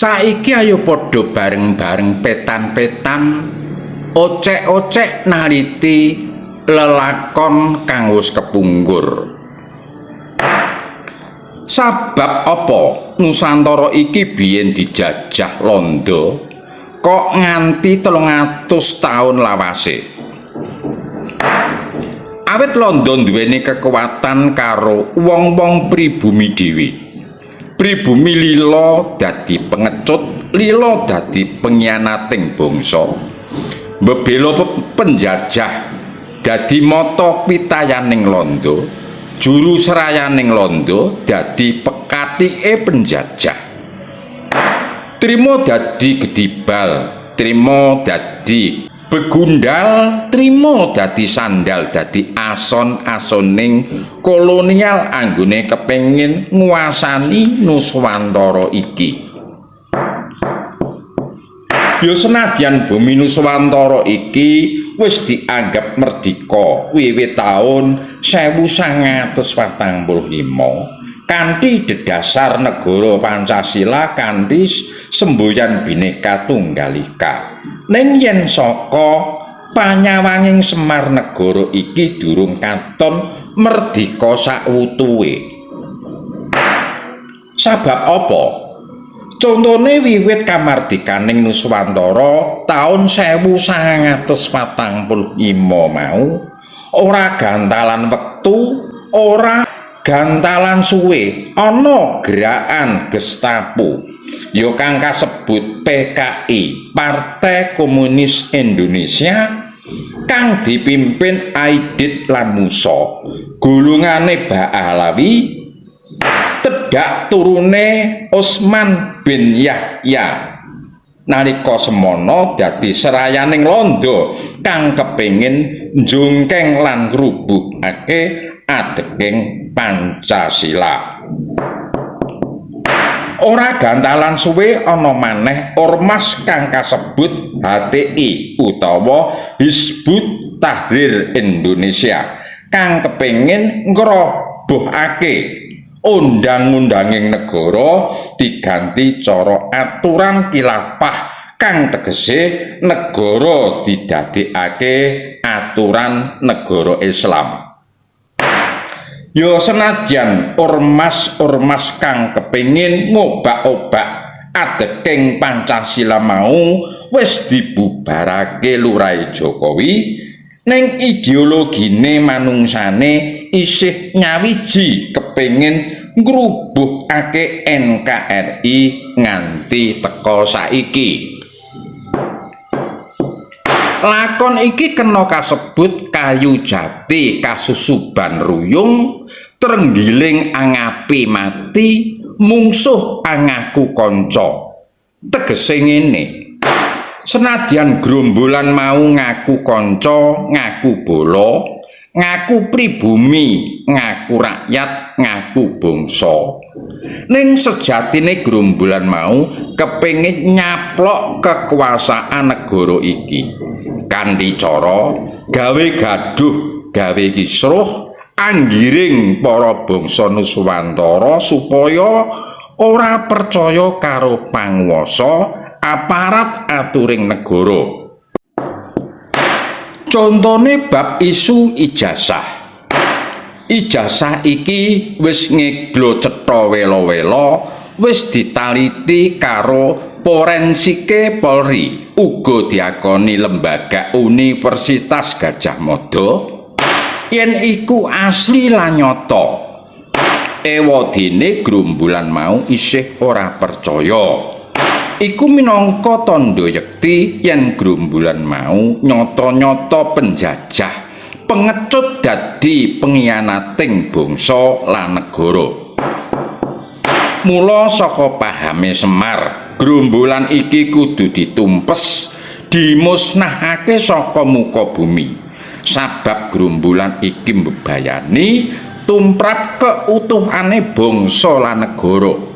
Saiki ayo padha bareng-bareng petan-petan, ocek-ocek naliti lelakon kang wis kepungkur. Sabab apa Nusantara iki biyen dijajah Londo kok nganti 300 taun lawase? Awit Londo nduweni kekuatan karo wong-wong pribumi dhewe. Pribumi lila dadi pengecut, lila dadi pengkhianating bangsa. Mbebela penjajah dadi mata pitayaning Londo, juru serayaning Londo dadi pekatike penjajah. Trimo dadi gedibal, trimo dadi begundal, trimo dadi sandal, dadi ason-asoning kolonial anggone kepengin nguasani Nuswantara iki. Ya senadyan bumi Nuswantara iki wis dianggap merdika wiwit taun 1945 kanthi dedasar negara Pancasila kanthi semboyan Bhinneka Tunggal Ika. Ning yen saka panyawanging Semar, negara iki durung katon merdika sakwutuhe. Sabab apa? Contone wiwit kamardikaning Nuswantara taun 1945 mau ora gantalan wektu, ora gantalan suwe, ana gerakan Gestapo ya kang kasebut PKI, Partai Komunis Indonesia, kang dipimpin Aidit lan Musa, golongane Ba'alawi, tedhak turune Usman bin Yahya, nalika semono dadi serayaning Londo kang kepengin njungkeng lan ngrubuhake adeking Pancasila. Ora gantalan suwe ana maneh ormas kang kasebut HTI utawa Hizbut Tahrir Indonesia kang kepengin ngrobohake undang-undanging negara diganti cara aturan khilafah kang tegese negara didadekake aturan negara Islam. Ya senadyan ormas-ormas kang kepengin ngobak-obak adeking Pancasila mau wis dibubarake Lurahe Jokowi, ning ideologine manungsane isih nyawiji kepengin ngrubuhake NKRI nganti teka saiki. Lakon iki kena kasebut kayu jati kasusuban ruyung, trenggiling angapi mati, mungsuh angaku kanca. Tegese ngene. Senadyan grombolan mau ngaku kanca, ngaku bala, ngaku pribumi, ngaku rakyat, ngaku bangsa. Ning sejatine grombolan mau kepengin nyaplok kekuasaan negara iki kanthi cara gawe gaduh, gawe kisruh, anggiring para bangsa Nuswantara supaya ora percaya karo panguwasa aparat aturing negara. Contone bab isu ijazah. Ijazah iki wis ngeglo cetha wela-wela, wis ditaliti karo forensike Polri, uga diakoni lembaga Universitas Gajah Mada yen iku asli lan nyata. Ewadene grombolan mau isih ora percaya. Iku minangka tandha yekti yen grombolan mau nyata-nyata penjajah, pengecut, dadi pengkhianating bangsa lan negara. Mula saka pahame Semar, grombolan iki kudu ditumpes, dimusnahake saka muka bumi. Sabab grombolan iki mbebayani tumrap keutuhane bangsa lan negara.